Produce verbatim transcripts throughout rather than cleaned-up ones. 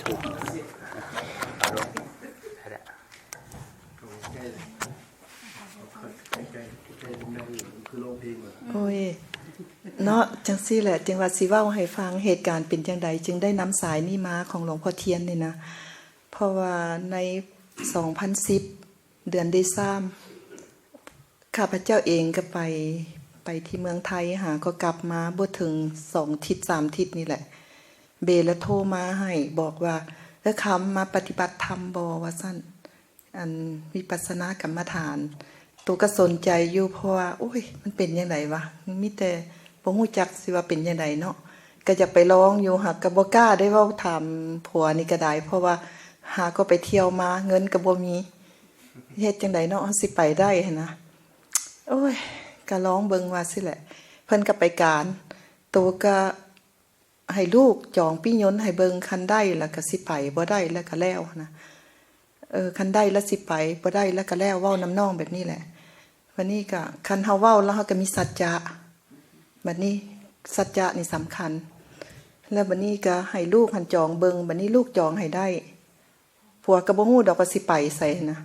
โอ้ย เนาะ จังซี่แหละ จึงว่าสิเว้าให้ฟัง เหตุการณ์เป็นจังใด จึงได้นำสายนี้มาของหลวงพ่อเทียนนี่นะ เพราะว่าใน สองพันสิบ เดือนเดซาม ข้าพเจ้าเองก็ไป ไปที่เมืองไทย หาก็กลับมาบ่ถึงสองทิศสามทิศนี่แหละ เบลโทรมาให้ บอกว่า "เออ คำ มาปฏิบัติธรรมบ่" ว่าซั่น อันวิปัสสนากรรมฐาน ตัวก็สนใจอยู่ เพราะว่า โอ้ย มันเป็นจั่งใดวะ มันมีแต่บ่ฮู้จักสิว่าเป็นจั่งใดเนาะ ก็อยากไปลองอยู่ หากก็บ่กล้าได้เว้าถามผัวนี่ก็ได้ เพราะว่าหาก็ไปเที่ยวมา เงินก็บ่มี เฮ็ดจั่งใดเนาะ เฮาสิไปได้หั้นนะ โอ้ย ก็ลองเบิ่งว่าซี่แหละ เพิ่นก็ไปการ ตัวก็ ให้ลูกจองปี้ยนต์ให้เบิ่ง คันได้แล้วก็สิไป บ่ได้แล้วก็แล้วหั้นนะ เออ คันได้แล้วสิไป บ่ได้แล้วก็แล้ว เว้านำน้องแบบนี้แหละ บัดนี้ก็ คันเฮาเว้าแล้วเฮาก็มีสัจจะ บัดนี้สัจจะนี่สำคัญ แล้วบัดนี้ก็ให้ลูกหั้นจองเบิ่ง บัดนี้ลูกจองให้ได้ ผัวก็บ่ฮู้ดอกว่าสิไปไสนะ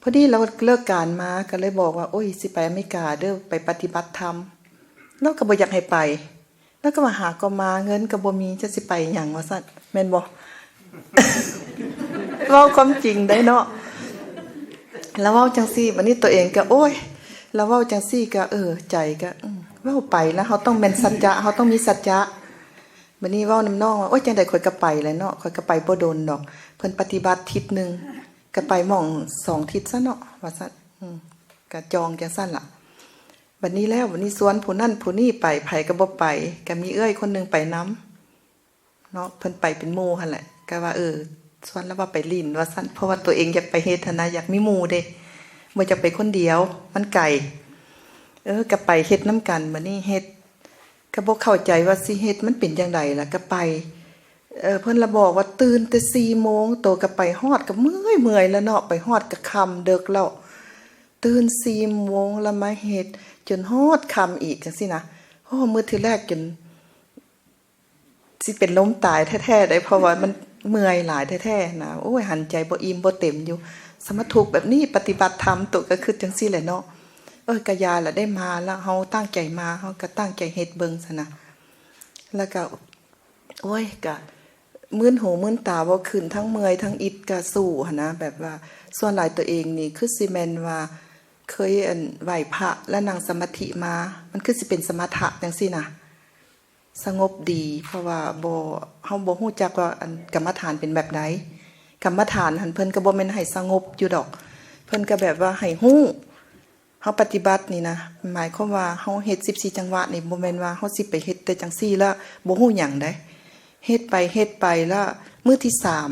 พอดีเราเลิกการมาก็เลยบอกว่า "โอ้ย สิไปอเมริกาเด้อ ไปปฏิบัติธรรม" เราก็บ่อยากให้ไป แล้วก็ว่า "หาก็มา เงินก็บ่มี จะสิไปหยัง" ว่าซั่น แม่นบ่ เว้าความจริงได้เนาะ แล้วเว้าจั่งซี่ บัดนี้ตัวเองก็ โอ้ย แล้วเว้าจั่งซี่ก็ เออ ใจก็ อืม เว้าไปแล้วเฮาต้องแม่นสัจจะ เฮาต้องมีสัจจะ บัดนี้เว้านำน้องว่า "โอ๊ย จั่งใดข้อยก็ไปแหละเนาะ ข้อยก็ไปบ่โดนดอก เพิ่นปฏิบัติทิศหนึ่ง ก็ไปหม่องสองทิศซะเนาะ" ว่าซั่น อืม ก็จองจั่งซั่นล่ะ บัดนี้แล้ว บัดนี้ชวนผู้นั้นผู้นี้ไป ไผก็บ่ไป ก็มีเอื้อยคนหนึ่งไปนำเนาะ เพิ่นไปเป็นหมู่หั้นแหละ ก็ว่า เออ ชวนแล้วว่าไปหลิ้นว่าซั่น เพราะว่าตัวเองอยากไปเฮ็ดหั้นนะ อยากมีหมู่เด้ บ่อยากไปคนเดียว มันไกล เออ ก็ไปเฮ็ดนำกัน บัดนี้เฮ็ด ก็บ่เข้าใจว่าสิเฮ็ดมันเป็นจั่งใดล่ะ ก็ไป เอ่อ เพิ่นละบอกว่าตื่นแต่สี่โมง โตก็ไปฮอดก็เมื่อยๆ แล้วเนาะ ไปฮอดก็ค่ำเดิกแล้ว ตื่นสี่โมงแล้วมาเฮ็ดจนฮอดค่ำอีกจั่งซี้นะ โอ้ มื้อทีแรกจนสิเป็นลมตายแท้ๆ เด้ เพราะว่ามันเมื่อยหลายแท้ๆ นะ โอ้ย หันใจบ่อิ่มบ่เต็มอยู่ สมาทุกข์แบบนี้ ปฏิบัติธรรม โตก็คิดจั่งซี้แหละเนาะ เออ ก็อย่าละ ได้มาแล้ว เฮาตั้งใจมา เฮาก็ตั้งใจเฮ็ดเบิ่งซั้นนะ แล้วก็ โอ้ย ก็มึนหูมึนตาบ่ขึ้น ทั้งเมื่อยทั้งอิดก็สู้หั้นนะ แบบว่าส่วนหลายตัวเองนี่คือสิแม่นว่าเคย อั่น ไหว้พระแล้วนั่งสมาธิมา มันคือสิเป็นสมถะจั่งซี้นะ สงบดี เพราะว่าบ่ เฮาบ่ฮู้จักว่า อั่น กรรมฐานเป็นแบบใด กรรมฐานหั้นเพิ่นก็บ่แม่นให้สงบอยู่ดอก เพิ่นก็แบบว่าให้ฮู้ เฮาปฏิบัตินี่นะ หมายความว่าเฮาเฮ็ดสิบสี่จังหวะนี่ บ่แม่นว่าเฮาสิไปเฮ็ดแต่จั่งซี้แล้วบ่ฮู้หยังเด้ เฮ็ดไปเฮ็ดไปแล้วมื้อที่สาม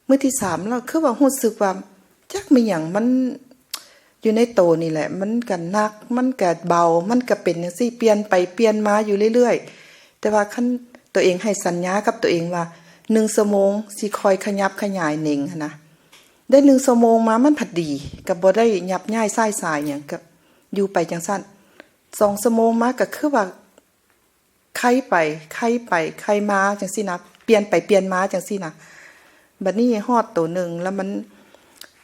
มื้อที่สามแล้วคือว่ารู้สึกว่าจักแม่นหยัง มันอยู่ในโตนี่แหละ มันก็หนัก มันก็เบา มันก็เป็นจั่งซี้ เปลี่ยนไปเปลี่ยนมาอยู่เรื่อยๆ แต่ว่าคันตัวเองให้สัญญากับตัวเองว่า หนึ่งชั่วโมงสิค่อยขยับขยายเน่งหั้นนะ ได้หนึ่งชั่วโมงมามันผัดดี ก็บ่ได้ยับย้ายซ้ายสายหยัง ก็อยู่ไปจั่งซั้น สองชั่วโมงมาก็คือว่าไคไปไคไปไคมาจั่งซี้นะ เปลี่ยนไปเปลี่ยนมาจั่งซี้นะ บัดนี้ฮอดโตหนึ่งแล้วมัน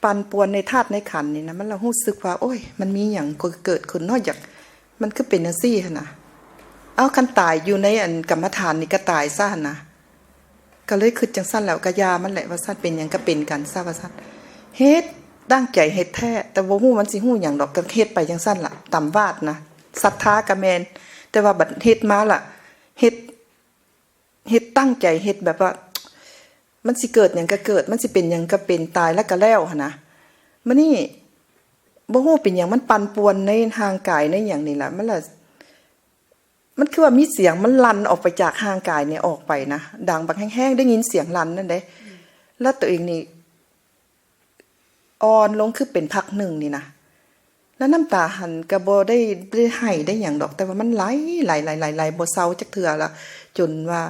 ปั่นป่วนในธาตุในขันธ์นี่นะ มันละรู้สึกว่า โอ้ย มันมีหยังก็เกิดขึ้นเนาะ อยาก มันคือเป็นจั่งซี้หั้นนะ เอ้า คันตายอยู่ในอันกรรมฐานนี่ก็ตายซะหั้นนะ ก็เลยคิดจั่งซั้นแหละ ก็อย่ามันแหละ ว่าซั่น เป็นหยังก็เป็นกันซะ ว่าซั่น เฮ็ด ตั้งใจเฮ็ดแท้ แต่บ่ฮู้มันสิฮู้หยังดอก ก็เฮ็ดไปจั่งซั้นล่ะ ตามวาดนะ ศรัทธาก็แม่น แต่ว่าบัดเฮ็ดมาล่ะ เฮ็ด เฮ็ดตั้งใจเฮ็ดแบบว่า มันสิเกิดหยังก็เกิด มันสิเป็นหยังก็เป็น ตายแล้วก็แล้วหั้นนะ มื้อนี้บ่ฮู้เป็นหยัง มันปั่นป่วนในร่างกายในหยังนี่ล่ะ มันละ มันคือว่ามีเสียงมันลั่นออกไปจากร่างกายนี่ออกไปนะ ดังบักแฮงๆ ได้ยินเสียงลั่นนั่นเด้ แล้วตัวเองนี่อ่อนลงคือเป็นพักหนึ่งนี่นะ แล้วน้ำตาหั้นก็บ่ได้ ได้ไห้ได้หยังดอก แต่ว่ามันไหล ไหล ไหล ไหล ไหลบ่เซาจักเทื่อละ จนว่า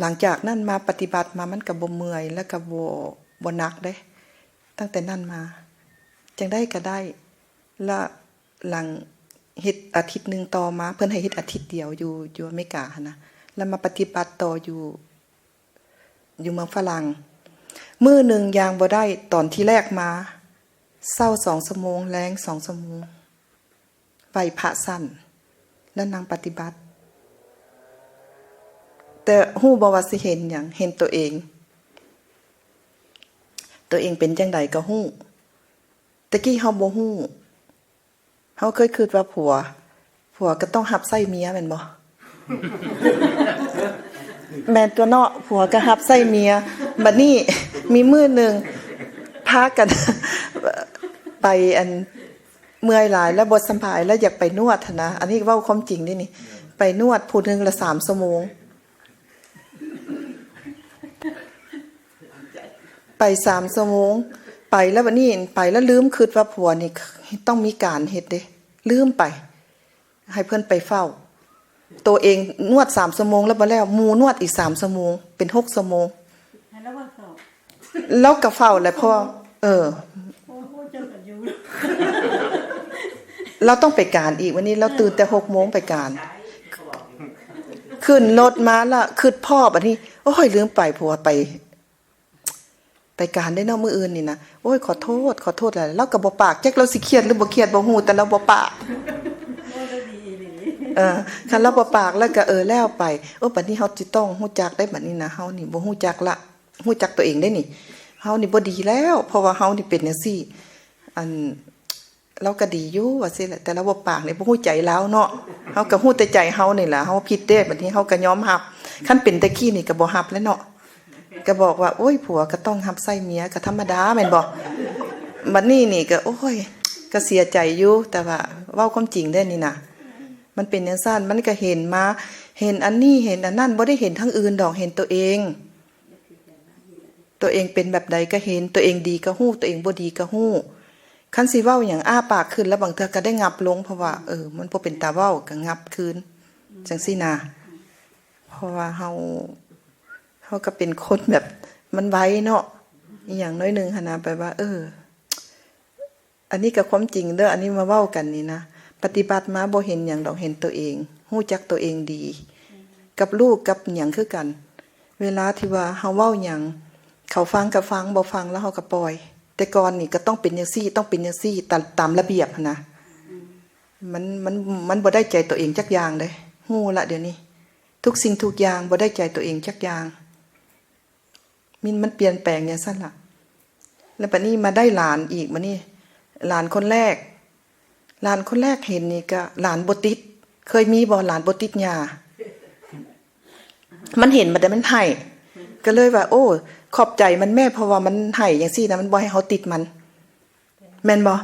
หลังจากนั้นมาปฏิบัติมามันก็บ่เมื่อย แล้วก็บ่ บ่หนักเด้ ตั้งแต่นั้นมา จั่งใดก็ได้ แล้วหลังเฮ็ดอาทิตย์หนึ่งต่อมา เพิ่นให้เฮ็ดอาทิตย์เดียวอยู่ อยู่อเมริกาหั้นนะ แล้วมาปฏิบัติต่ออยู่ อยู่เมืองฝรั่ง มื้อหนึ่งย่างบ่ได้ ตอนที่แรกมา เช้าสองชั่วโมง แลงสองชั่วโมง ไหว้พระสั้น แล้วนั่งปฏิบัติ แต่ฮู้บ่ว่าสิเห็นหยัง เห็นตัวเอง ตัวเองเป็นจั่งใดก็ฮู้ แต่กี้เฮาบ่ฮู้ เฮาเคยคิดว่าผัว ผัวก็ต้องรับใช้เมียแม่นบ่ แม่นตัวเนาะ ผัวก็รับใช้เมีย บัดนี้มีมื้อหนึ่ง พากัน ไปอัน เมื่อยหลายแล้วบ่สำบายแล้วอยากไปนวดหั้นนะ อันนี้เว้าความจริงเด้นี่ ไปนวดผู้หนึ่งละสามชั่วโมง ไปสามชั่วโมง ไปแล้วบัดนี้ ไปแล้วลืมคิดว่าผัวนี่ต้องมีการเฮ็ดเด้ ลืมไป ให้เพิ่นไปเฝ้า ตัวเองนวดสามชั่วโมงแล้วบ่แล้ว หมู่นวดอีกสามชั่วโมง เป็นหกชั่วโมง ให้ระวังเฝ้า แล้วก็เฝ้าแหละ เพราะว่า เออ โอ้โห เจ้าก็อยู่ เราต้องไปการอีก วันนี้เราตื่นแต่หกโมงไปการ ขึ้นรถมาละ คิดพ้อบัดนี้ โอ้ย ลืมไป ผัวไป ไปการได้เนาะ มื้ออื่นนี่นะ โอ้ย ขอโทษ ขอโทษหลายๆ ลาวก็บ่ปาก จักลาวสิเครียดหรือบ่เครียดบ่ฮู้ แต่ลาวบ่ปาก โอ้ย ดีอีหลี เออ คันลาวบ่ปาก ลาวก็ เออ แล้วไป โอ้ บัดนี้เฮาสิต้องฮู้จักได้ บัดนี้นะ เฮานี่บ่ฮู้จักละ ฮู้จักตัวเองได้นี่ เฮานี่บ่ดีแล้ว เพราะว่าเฮานี่เป็นจั่งซี้ อัน ลาวก็ดีอยู่ว่าซี่แหละ แต่ลาวบ่ปากนี่บ่ฮู้ใจลาวเนาะ เฮาก็ฮู้แต่ใจเฮานี่ล่ะ เฮาผิดเด้ บัดนี้เฮาก็ยอมรับ คันเป็นแต่กี้นี่ก็บ่รับแล้วเนาะ ก็บอกว่า โอ้ย ผัวก็ต้องรับใช้เมีย ก็ธรรมดาแม่นบ่ บัดนี้นี่ก็ โอ้ย ก็เสียใจอยู่ แต่ว่าเว้าความจริงเด้นี่นะ มันเป็นจั่งซั้น มันก็เห็นมา เห็นอันนี้ เห็นอันนั้น บ่ได้เห็นทางอื่นดอก เห็นตัวเอง ตัวเองเป็นแบบใดก็เห็น ตัวเองดีก็ฮู้ ตัวเองบ่ดีก็ฮู้ คันสิเว้าหยังอ้าปากขึ้นแล้วบางเทื่อก็ได้งับลง เพราะว่า เออ มันบ่เป็นตาเว้าก็งับคืน จั่งซี้นะ เพราะว่าเฮา เฮาก็เป็นคนแบบมันไวเนาะ อีหยังน้อยหนึ่งหั้นนะ แบบว่า เออ อันนี้ก็ความจริงเด้อ อันนี้มาเว้ากันนี่นะ ปฏิบัติมาบ่เห็นหยังดอก เห็นตัวเอง ฮู้จักตัวเองดี กับลูกกับหยังคือกัน เวลาที่ว่าเฮาเว้าหยัง เขาฟังก็ฟัง บ่ฟังแล้วเฮาก็ปล่อย แต่ก่อนนี่ก็ต้องเป็นจั่งซี้ ต้องเป็นจั่งซี้ ตาม ตามระเบียบหั้นนะ มัน มัน มันบ่ได้ใจตัวเองจักอย่างเด้ ฮู้ละเดี๋ยวนี้ ทุกสิ่งทุกอย่างบ่ได้ใจตัวเองจักอย่าง มัน มันเปลี่ยนแปลงจั่งซั้นล่ะ แล้วบัดนี้มาได้หลานอีก บัดนี้ หลานคนแรก หลานคนแรกเห็นนี่ก็หลานบ่ติด เคยมีบ่หลานบ่ติดยา มันเห็นมาแต่มันไห้ ก็เลยว่า โอ้ ขอบใจมันแม่ เพราะว่ามันไห้จั่งซี้นะ มันบ่ให้เฮาติดมัน แม่นบ่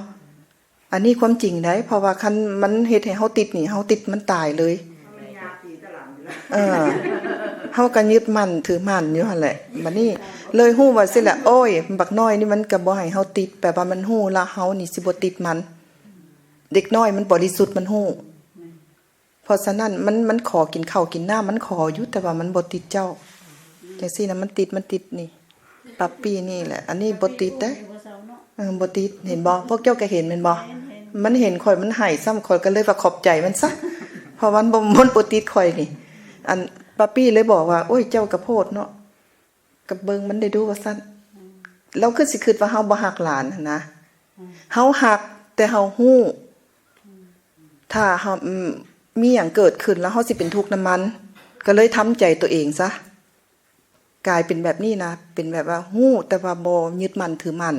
อันนี้ความจริงได้ เพราะว่าคันมันเฮ็ดให้เฮาติดนี่ เฮาติดมันตายเลย เออ เฮาก็ยึดมั่นถือมั่นอยู่หั่นแหละ บัดนี้เลยฮู้ว่าซี่แหละ โอ้ย บักน้อยนี่มันก็บ่ให้เฮาติด แปลว่ามันฮู้ละเฮานี่สิบ่ติดมัน เด็กน้อยมันบริสุทธิ์มันฮู้ เพราะฉะนั้นมัน มันขอกินข้าวกินน้ำ มันขออยู่ แต่ว่ามันบ่ติดเจ้า จั่งซี้นะ มันติด มันติดนี่ ปั๊ปปี้นี่แหละ อันนี้บ่ติดเด้ เออ บ่ติด เห็นบ่ พวกเจ้าก็เห็นแม่นบ่ มันเห็นข้อย มันไห้ซ้ำ ข้อยก็เลยว่าขอบใจมันซะ เพราะมันบ่ มันบ่ติดข้อยนี่ อันปั๊ปปี้เลยบอกว่า โอ้ย เจ้าก็โพดเนาะ ก็เบิ่งมันได้ดูว่าซั่น ลาวคือสิคิดว่าเฮาบ่ฮักหลานหั้นนะ เฮาฮัก แต่เฮาฮู้ ถ้าเฮา อืม มีหยังเกิดขึ้นแล้วเฮาสิเป็นทุกข์นำมัน ก็เลยทำใจตัวเองซะ กลายเป็นแบบนี้นะ เป็นแบบว่าฮู้ แต่ว่าบ่ยึดมั่นถือมั่น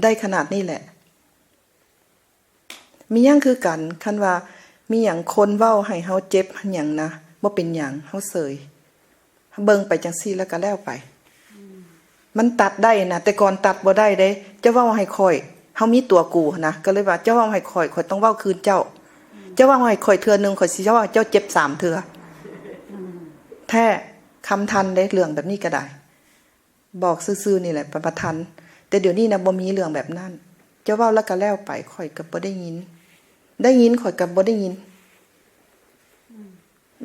ได้ขนาดนี้แหละ มีหยังคือกัน คันว่ามีหยังคนเว้าให้เฮาเจ็บหยังนะ บ่เป็นหยัง เฮาเสย เบิ่งไปจั่งซี้แล้วก็แล้วไป มันตัดได้นะ แต่ก่อนตัดบ่ได้เด้ เจ้าเว้าให้ข้อย เฮามีตัวกูนะ ก็เลยว่า เจ้าเว้าให้ข้อย ข้อยต้องเว้าคืนเจ้า เจ้าเว้าให้ข้อยเทื่อหนึ่ง ข้อยสิเว้าให้เจ้าเจ็บสามเทื่อ แท้ คำทันเด้ เรื่องแบบนี้ก็ได้ บอกซื่อๆนี่แหละ ประทัน แต่เดี๋ยวนี้นะ บ่มีเรื่องแบบนั้น เจ้าเว้าแล้วก็แล้วไป ข้อยก็บ่ได้ยิน ได้ยิน ข้อยก็บ่ได้ยิน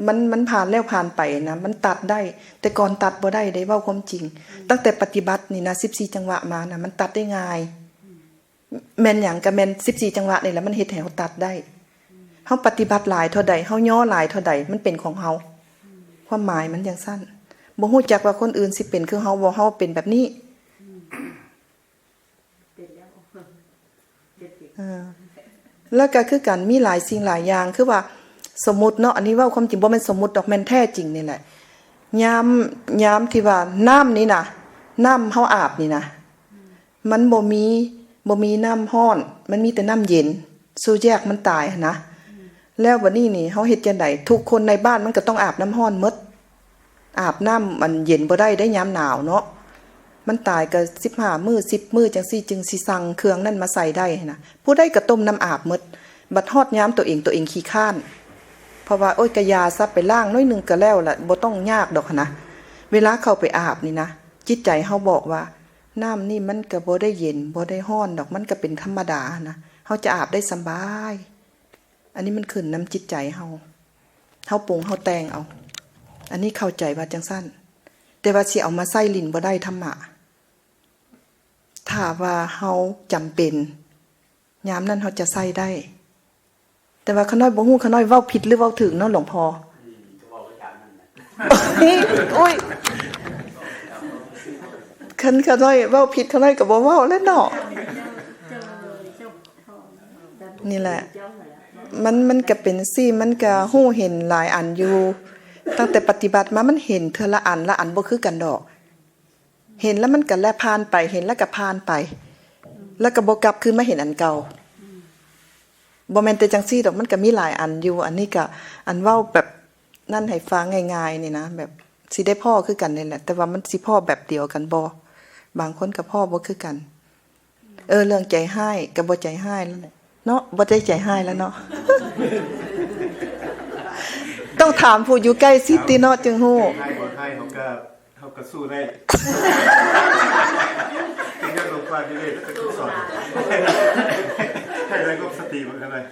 มัน มันผ่านแล้วผ่านไปนะ มันตัดได้ แต่ก่อนตัดบ่ได้เด้ เว้าความจริง ตั้งแต่ปฏิบัตินี่นะ สิบสี่จังหวะมานะ มันตัดได้ง่าย แม่นหยังก็แม่นสิบสี่จังหวะนี่แหละ มันเฮ็ดให้เฮาตัดได้ เฮาปฏิบัติหลายเท่าใด เฮาย่อหลายเท่าใด มันเป็นของเฮา ความหมายมันจั่งซั้น บ่ฮู้จักว่าคนอื่นสิเป็นคือเฮาบ่ เฮาเป็นแบบนี้ เออ แล้วก็คือกัน มีหลายสิ่งหลายอย่าง คือว่า สมมุติเนาะ อันนี้เว้าความจริง บ่แม่นสมมุติดอก แม่นแท้จริงนี่แหละ ยาม ยามที่ว่าน้ำนี่นะ น้ำเฮาอาบนี่นะ มันบ่มี บ่มีน้ำร้อน มันมีแต่น้ำเย็น สู้แยกมันตายหั้นนะ แล้วบัดนี้นี่ เฮาเฮ็ดจั่งใด ทุกคนในบ้านมันก็ต้องอาบน้ำร้อนหมด อาบน้ำอันเย็นบ่ได้เด้ยามหนาวเนาะ มันตายก็สิบห้ามื้อ สิบมื้อจั่งซี้ จึงสิสั่งเครื่องนั้นมาใส่ได้หั้นนะ ผู้ใดก็ต้มน้ำอาบหมด บัดฮอดยามตัวเอง ตัวเองขี้คร้าน เพราะว่า โอ๊ย ก็อย่าซะ ไปล้างหน่อยหนึ่งก็แล้วละ บ่ต้องยากดอกหั้นนะ เวลาเข้าไปอาบนี่นะ จิตใจเฮาบอกว่า น้ำนี่มันก็บ่ได้เย็น บ่ได้ร้อนดอก มันก็เป็นธรรมดาหั้นนะ เฮาจะอาบได้สบาย อันนี้มันขึ้นนำจิตใจเฮา เฮาปรุงเฮาแต่งเอา อันนี้เข้าใจว่าจั่งซั้น แต่ว่าสิเอามาใส่หลิ้นบ่ได้ธรรมะ ถ้าว่าเฮาจำเป็น ยามนั้นเฮาจะใส่ได้ แต่ว่าข้าน้อยบ่ฮู้ ข้าน้อยเว้าผิดหรือเว้าถูกเนาะหลวงพ่อ อืม ก็เว้าไปตามนั้นแหละ โอ๊ย คันข้าน้อยเว้าผิด ข้าน้อยก็บ่เว้าแล้วเนาะ นี่แหละ มัน มันก็เป็นจั่งซี้ มันก็ฮู้เห็นหลายอันอยู่ ตั้งแต่ปฏิบัติมา มันเห็นเทื่อละอันละอัน บ่คือกันดอก เห็นแล้วมันก็แลผ่านไป เห็นแล้วก็ผ่านไป แล้วก็บ่กลับคืนมาเห็นอันเก่า บ่แม่นแต่จั่งซี้ดอก มันก็มีหลายอันอยู่ อันนี้ก็ อันเว้าแบบนั้นให้ฟังง่ายๆนี่นะ แบบสิได้พ้อคือกันนี่แหละ แต่ว่ามันสิพ้อแบบเดียวกันบ่ บางคนก็พ้อบ่คือกัน เออ เรื่องใจฮ้ายก็บ่ใจฮ้ายแล้วแหละเนาะ บ่ได้ใจฮ้ายแล้วเนาะ ต้องถามผู้อยู่ใกล้ชิดติเนาะ จึงฮู้ ใจฮ้ายบ่ฮ้ายเฮาก็ เฮาก็สู้ได้ เป็นเรื่องลงความดีเลย แล้วก็ทุกสอน ให้ได้ก็สติมันกันเลย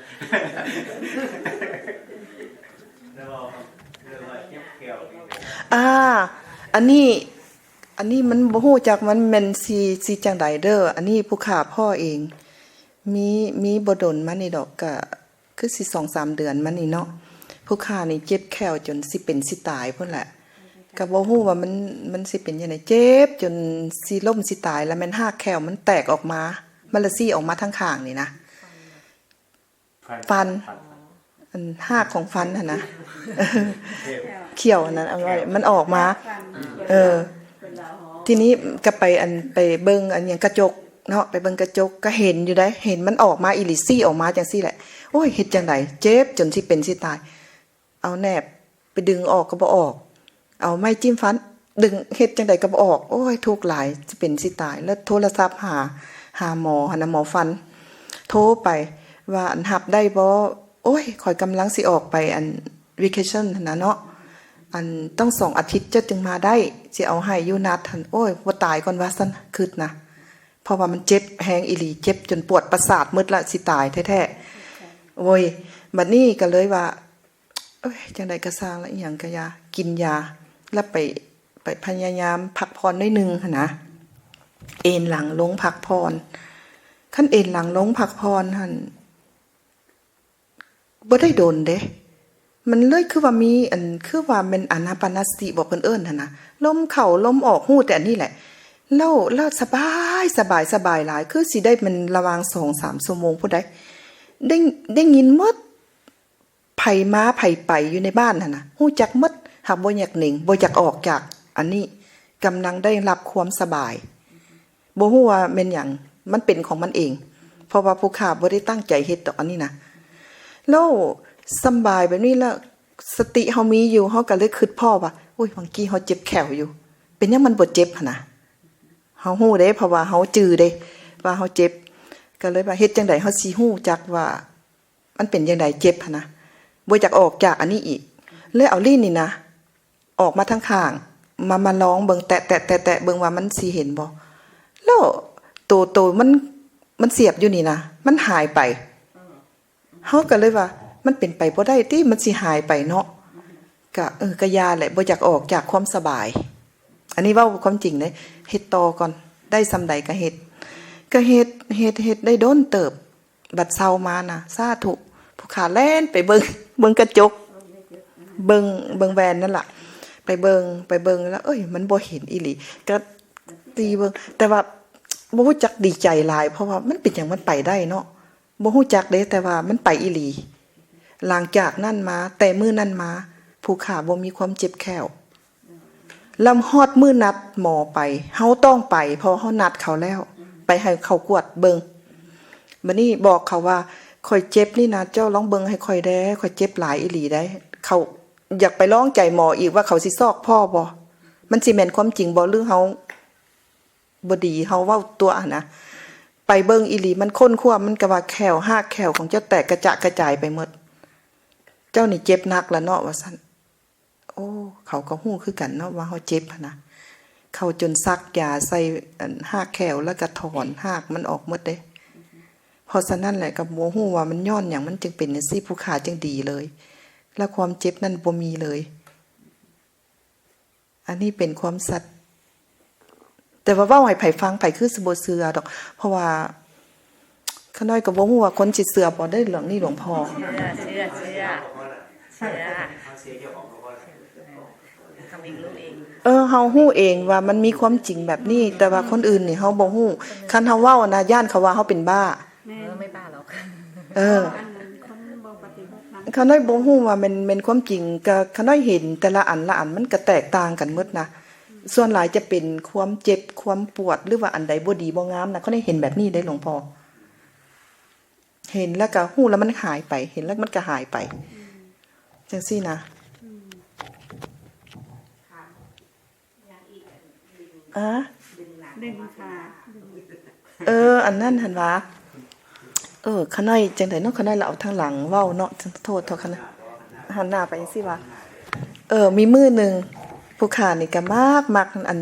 อ่า อันนี้ อันนี้มันบ่ฮู้จักมันแม่นสิ สิจั่งใดเด้อ อันนี้ผู้ข้าพ้อเอง มี มีบ่ดนมานี่ดอก ก็คือสิสองสามเดือนมานี่เนาะ ผู้ข้านี่เจ็บแข้วจนสิเป็นสิตายพู้นแหละ ก็บ่ฮู้ว่ามัน มันสิเป็นจั่งใด เจ็บจนสิล้มสิตาย แล้วแม่นฮากแข้วมันแตกออกมา มันละซี้ออกมาทางข้างนี่นะ ฟัน ฟัน ฟัน อันฮากของฟันหั่นนะ เขี้ยว เขี้ยวอันนั้นเอาไว้ มันออกมา เออ ทีนี้ก็ไปอัน ไปเบิ่งอันหยังกระจกเนาะ ไปเบิ่งกระจกก็เห็นอยู่เด้ เห็นมันออกมาอีหลี ซี้ออกมาจั่งซี้แหละ โอ้ย เฮ็ดจั่งใด เจ็บจนสิเป็นสิตาย เอาแนบไปดึงออกก็บ่ออก เอาไม้จิ้มฟัน ดึงเฮ็ดจั่งใดก็บ่ออก โอ้ย ทุกข์หลาย สิเป็นสิตาย แล้วโทรศัพท์หา หาหมอหั้นนะ หมอฟัน โทรไปว่า อัน รับได้บ่ โอ้ย ข้อยกำลังสิออกไป อัน vacation หั้นนะเนาะ อัน ต้องสองอาทิตย์เจ้าจึงมาได้ สิเอาให้อยู่นัดหั้น โอ้ย บ่ตายก่อนว่าซั่น คิดนะ เพราะว่ามันเจ็บแฮงอีหลี เจ็บจนปวดประสาทหมดละ สิตายแท้ๆ โอ้ย บัดนี้ก็เลยว่า เอ้ย จั่งใดก็ซ่างละ อิหยังก็อย่า กินยา แล้วไป ไปพยายามพักผ่อนหน่อยหนึ่งหั้นนะ เอนหลังลงพักผ่อน คันเอนหลังลงพักผ่อนหั่น บ่ได้โดนเด้ มันเลยคือว่ามีอัน คือว่าแม่นอานาปานสติบ่ เพิ่นเอิ้นหั่นนะ ลมเข้าลมออก ฮู้แต่อันนี้แหละ แล้ว แล้วสบาย สบาย สบายหลาย คือสิได้แม่นระหว่างสองสามชั่วโมงพู้นใด ได้ ได้ยินหมด ไผมาไผไปอยู่ในบ้านหั่นนะ ฮู้จักหมด หากบ่อยากหนี บ่อยากออกจากอันนี้ กำลังได้รับความสบาย บ่ฮู้ว่าแม่นหยัง มันเป็นของมันเอง เพราะว่าผู้ข้าบ่ได้ตั้งใจเฮ็ดดอกอันนี้นะ แล้วสำบายแบบนี้แล้ว สติเฮามีอยู่ เฮาก็เลยคิดพ้อว่า อุ้ย บางกี้เฮาเจ็บแข้วอยู่ เป็นหยังมันบ่เจ็บหั่นนะ เฮาฮู้เด้ เพราะว่าเฮาจื่อเด้ ว่าเฮาเจ็บ ก็เลยว่าเฮ็ดจั่งใดเฮาสิฮู้จักว่า มันเป็นจั่งใด เจ็บหั่นนะ บ่อยากออกจากอันนี้อีก เลยเอาลิ้นนี่นะ ออกมาทางข้าง มา มาลองเบิ่ง แตะ แตะ แตะ แตะเบิ่งว่ามันสิเห็นบ่ แล้วโต โตมัน มันเสียบอยู่นี่นะ มันหายไป เฮาก็เลยว่า มันเป็นไปบ่ได้ติ มันสิหายไปเนาะ ก็ เออ ก็อย่าแหละ บ่อยากออกจากความสบาย อันนี้เว้าความจริงเด้ เฮ็ดต่อก่อน ได้ส่ำใดก็เฮ็ด ก็เฮ็ด เฮ็ด เฮ็ดได้โดนเติบ บัดเซามานะ สาธุ ผู้ข้าแล่นไปเบิ่ง เบิ่งกระจก เบิ่ง เบิ่งแหวนนั่นล่ะ ไปเบิ่ง ไปเบิ่งแล้ว เอ้ย มันบ่เห็นอีหลี ก็ตีเบิ่ง แต่ว่าบ่ฮู้จักดีใจหลาย เพราะว่ามันเป็นหยังมันไปได้เนาะ บ่ฮู้จักเด้ แต่ว่ามันไปอีหลี หลังจากนั้นมา แต่มื้อนั้นมา ผู้ข้าบ่มีความเจ็บแข้ว แล้วฮอดมื้อนัดหมอไป เฮาต้องไป เพราะเฮานัดเขาแล้ว ไปให้เขากวดเบิ่ง บัดนี้บอกเขาว่า "ข้อยเจ็บนี่นะ เจ้าลองเบิ่งให้ข้อยแด่ ข้อยเจ็บหลายอีหลีได้" เขาอยากไปลองใจหมออีกว่าเขาสิซอกพ้อบ่ มันสิแม่นความจริงบ่ หรือเฮาบ่ดี เฮาเว้าตั๋วหั้นนะ ไปเบิ่งอีหลี มันค้นคว้า มันก็ว่าแข้ว ฮากแข้วของเจ้าแตกกระจะกระจายไปหมด "เจ้านี่เจ็บหนักแล้วเนาะ" ว่าซั่น โอ้ เขาก็ฮู้คือกันเนาะว่าเฮาเจ็บหั้นนะ เขาจนสักยาใส่ อัน ฮากแข้ว แล้วก็ถอนฮากมันออกหมดเด้ เพราะฉะนั้นแหละ ก็บ่ฮู้ว่ามันย้อนหยังมันจึงเป็นจั่งซี้ ผู้ข้าจึงดีเลย และความเจ็บนั่นบ่มีเลย อันนี้เป็นความสัตย์ แต่ว่าเว้าให้ไผฟัง ไผคือสิบ่เชื่อดอก เพราะว่า ข้าน้อยก็บ่ฮู้ว่าคนสิเชื่อบ่ได้เรื่องนี้ หลวงพ่อ เชื่อ เชื่อ เชื่อ เชื่อ ทำเองรู้เอง เออ เฮาฮู้เองว่ามันมีความจริงแบบนี้ แต่ว่าคนอื่นนี่เฮาบ่ฮู้ คันเฮาเว้านะ ย้านเขาว่าเฮาเป็นบ้า แม่ เออ ไม่บ้าหรอก เออ อันนั้นคนบ่ปฏิบัติธรรม ข้าน้อยบ่ฮู้ว่าแม่น แม่นความจริง ก็ข้าน้อยเห็นแต่ละอันละอันมันก็แตกต่างกันหมดนะ ส่วนหลายจะเป็นความเจ็บ ความปวด หรือว่าอันใดบ่ดีบ่งามนะ ข้าน้อยเห็นแบบนี้เด้ หลวงพ่อ เห็นแล้วก็ฮู้แล้วมันหายไป เห็นแล้วมันก็หายไป จั่งซี้นะ อืม อะ ดึงขา เออ อันนั้นหั้นหวา เออ ข้าน้อยจั่งใดเนาะ ข้าน้อยละเอาทางหลังเว้าเนาะ โทษเถาะ ข้าน้อยหันหน้าไปจั่งซี้หวา เออ มีมื้อหนึ่ง ผู้ข้านี่ก็มัก มักอัน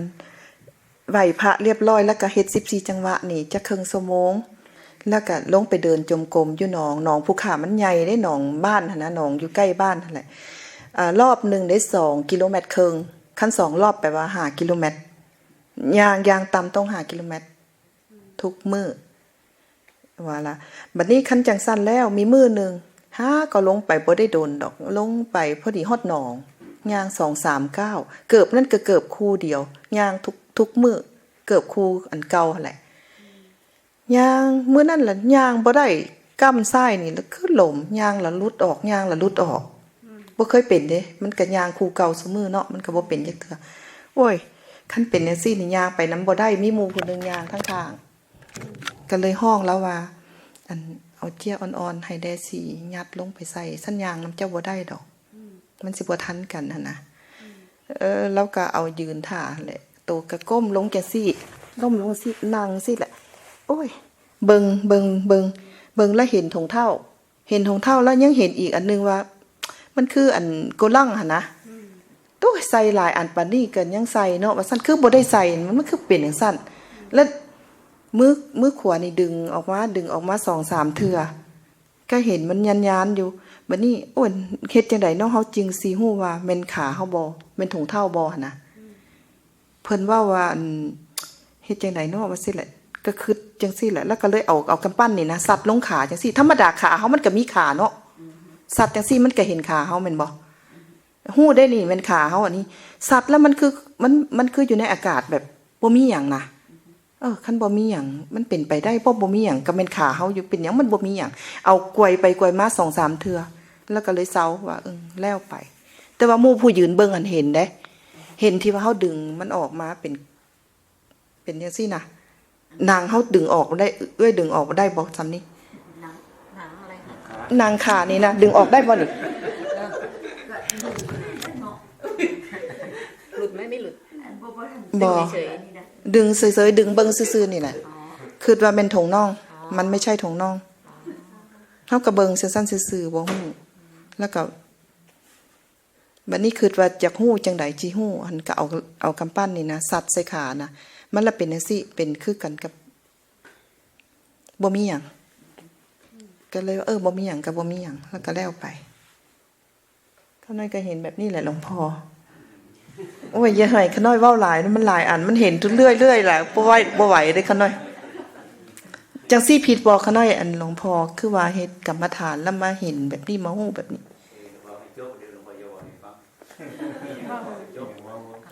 ไหว้พระเรียบร้อยแล้วก็เฮ็ดสิบสี่จังหวะนี่จักครึ่งชั่วโมง แล้วก็ลงไปเดินจงกรมอยู่หนอง หนองผู้ข้ามันใหญ่เด้ หนองบ้านหั้นนะ หนองอยู่ใกล้บ้านหั้นแหละ อ่า รอบหนึ่งได้สองกิโลเมตรครึ่ง คันสองรอบแปลว่าห้ากิโลเมตร ย่าง อย่างต่ำต้องห้ากิโลเมตร ทุกมื้อ ว่าละ บัดนี้คันจั่งซั้นแล้ว มีมื้อหนึ่ง หาก็ลงไปบ่ได้โดนดอก ลงไปพอดีฮอดหนอง ย่างสองสามก้าว เกิบนั่นก็เกิบคู่เดียว ย่างทุก ทุกมื้อ เกิบคู่อันเก่าหั้นแหละ ย่าง มื้อนั้นล่ะย่างบ่ได้ ก้ำซ้ายนี่ล่ะคือล้ม ย่างละหลุดออก ย่างละหลุดออก อืม บ่เคยเป็นเด้ มันก็ย่างคู่เก่าซุมื้อเนาะ มันก็บ่เป็นจักเทื่อ โอ้ย คันเป็นจั่งซี้นี่ย่างไปนำบ่ได้ มีหมู่ผู้หนึ่งย่างข้างๆ ก็เลยฮ้องลาวว่า "อัน เอาเจี้ยอ่อนๆ ให้แด่ สิยัดลงไปใส่ ซั้นย่างนำเจ้าบ่ได้ดอก อืม มันสิบ่ทันกันหั้นนะ" อืม เออ ลาวก็เอายืนท่าหั้นแหละ โตก็ก้มลงจั่งซี้ ก้มลงซี้ นั่งซี้แหละ โอ้ย เบิ่ง เบิ่ง เบิ่ง เบิ่งแล้วเห็นถุงเท้า เห็นถุงเท้าแล้วยังเห็นอีกอันหนึ่งว่า มันคืออันโกลังหั้นนะ อืม โอ้ย ใส่หลายอันปานนี้ก็ยังใส่เนาะ ว่าซั่น คือบ่ได้ใส่ มัน มันคือเป็นจั่งซั้น แล้วมือ มือขวานี่ดึงออกมา ดึงออกมาสองสามเทื่อ ก็เห็นมันยานๆอยู่ บัดนี้ โอ้ย เฮ็ดจั่งใดเนาะ เฮาจึงสิฮู้ว่าแม่นขาเฮาบ่ แม่นถุงเท้าบ่หั้นนะ อืม เพิ่นเว้าว่า อัน เฮ็ดจั่งใดเนาะ ว่าซี้แหละ ก็คิดจั่งซี้แหละ แล้วก็เลยเอา เอากำปั้นนี่นะ ซัดลงขาจั่งซี้ ธรรมดาขาเฮามันก็มีขาเนาะ อืม ซัดจั่งซี้มันก็เห็นขาเฮาแม่นบ่ ฮู้ได้นี่แม่นขาเฮาอันนี้ ซัดแล้วมันคือ มัน มันคืออยู่ในอากาศแบบบ่มีหยังนะ เออ คันบ่มีหยัง มันเป็นไปได้บ่ บ่มีหยัง ก็แม่นขาเฮาอยู่ เป็นหยังมันบ่มีหยัง เอาไกวไปไกวมาสองสามเทื่อ แล้วก็เลยเซาว่า เออ แล้วไป แต่ว่าหมู่ผู้ยืนเบิ่งหั้นเห็นเด้ เห็นที่ว่าเฮาดึงมันออกมาเป็น เป็นจั่งซี้นะ หนังเฮาดึงออกได้ เอื้อยดึงออกได้บ่ ซ่ำนี่ หนัง หนังอะไรคะ หนังขานี่นะ ดึงออกได้บ่นี่ หลุดไหม ไม่หลุด บ่ ดึงเฉยๆ ดึงเบิ่งซื่อๆ นี่แหละ อ๋อ คิดว่าแม่นถุงน่อง อ๋อ มันไม่ใช่ถุงน่อง อ๋อ เฮาก็เบิ่งซื่อๆ ซื่อๆ บ่ฮู้ แล้วก็ บัดนี้คิดว่าอยากฮู้จั่งใดจิฮู้ หั้นก็เอา เอากำปั้นนี่นะ ซัดใส่ขานะ มันละเป็นจั่งซี้ เป็นคือกันกับ บ่มีหยัง ก็เลยว่า เออ บ่มีหยังก็บ่มีหยัง แล้วก็แล้วไป ข้าน้อยก็เห็นแบบนี้แหละหลวงพ่อ โอ้ย อย่าให้ข้าน้อยเว้าหลายนะ มันหลายอัน มันเห็นทุกเรื่อยๆ หลาย บ่ไหว บ่ไหวเด้ข้าน้อย จั่งซี้ผิดบ่ข้าน้อย อันหลวงพ่อคือว่าเฮ็ดกรรมฐานแล้วมาเห็นแบบนี้ มาฮู้แบบนี้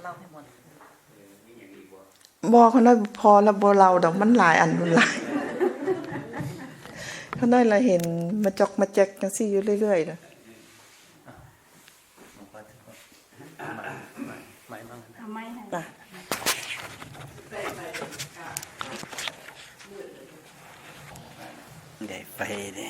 เล่าให้หมด บ่ เขาน้อยพอแล้ว บ่เล่าดอก มันหลายอัน มันหลาย เขาน้อยละเห็นมาจอกมาแจกจังซี่อยู่เรื่อยๆนะ เอาไม้ให้ จ้ะ ได้ไปเด้